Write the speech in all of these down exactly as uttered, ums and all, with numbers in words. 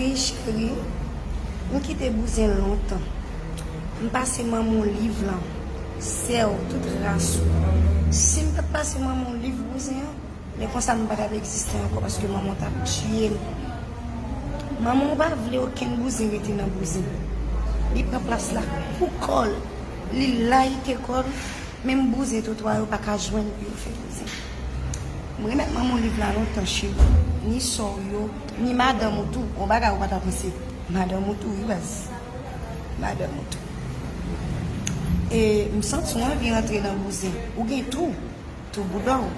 Wi, cheri, m kite bouzen lontan. M pase manman w liv lan, sè w, tout ras ou. Si m pa t pase manman w liv bouzen an, lè konsa m pa t ap egziste ankò, paske manman w t ap tiye m. Manman w pa vle okenn bouzen rete nan bouzen. Li pran plas la pou kò l. Li layite kò l. Menm bouzen twotwa yo pa ka jwenn pou yo fè bouzen. M remèt manman w liv la lontan, cheri. Ni sè w yo, ni madanm ou tou. Yon bagay ou pa ta panse. Madanm ou tou, wi, baz. Madanm ou tou. E m santi w anvi rantre nan bouzen. Ou gen tou, tou bouda w.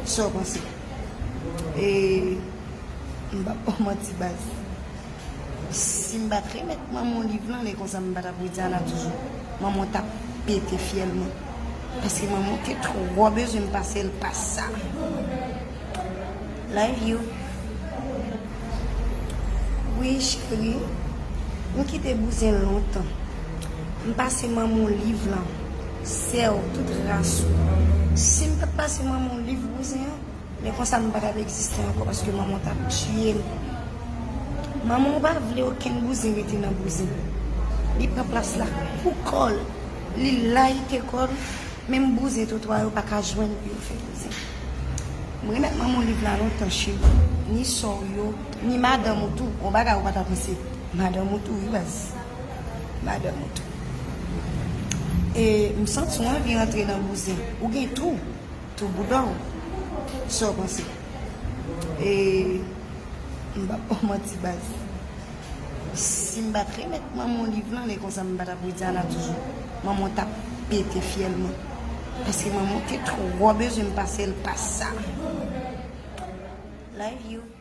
Sa w panse? E m p ap ba w manti, baz. Si m pa t remèt manman w liv lan, lè konsa m pa t ap redi Ana toujou. Manman w t ap pete fyèl mwen. Paske manman w te twò bezwen m pase l pa sa. Love you. Wi, cheri. M kite bouzen lontan. M pase manman w liv lan, sè w, tout ras ou. Si m pa t pase manman w liv bouzen an, lè konsa m pa t ap egziste ankò, paske manman w t ap tiye m. Manman w pa vle okenn bouzen rete nan bouzen. Li pran plas la pou kò l. Li layite kò l. Menm bouzen twotwa yo pa ka jwenn pou yo fè bouzen. M remèt manman w liv la lontan, cheri. Ni sè w yo, ni madanm ou tou. Yon bagay ou pa ta panse. Madanm ou tou, wi, baz. Madanm ou tou. E m santi w anvi rantre nan bouzen. Ou gen tou, tou bouda w. Sa w panse? E m p ap ba w manti, baz. Si m pa t remèt manman w liv lan, lè konsa m pa t ap redi Ana toujou. Manman w t ap pete fyèl mwen. Paske manman w te twò bezwen m pase l pa sa. Love you.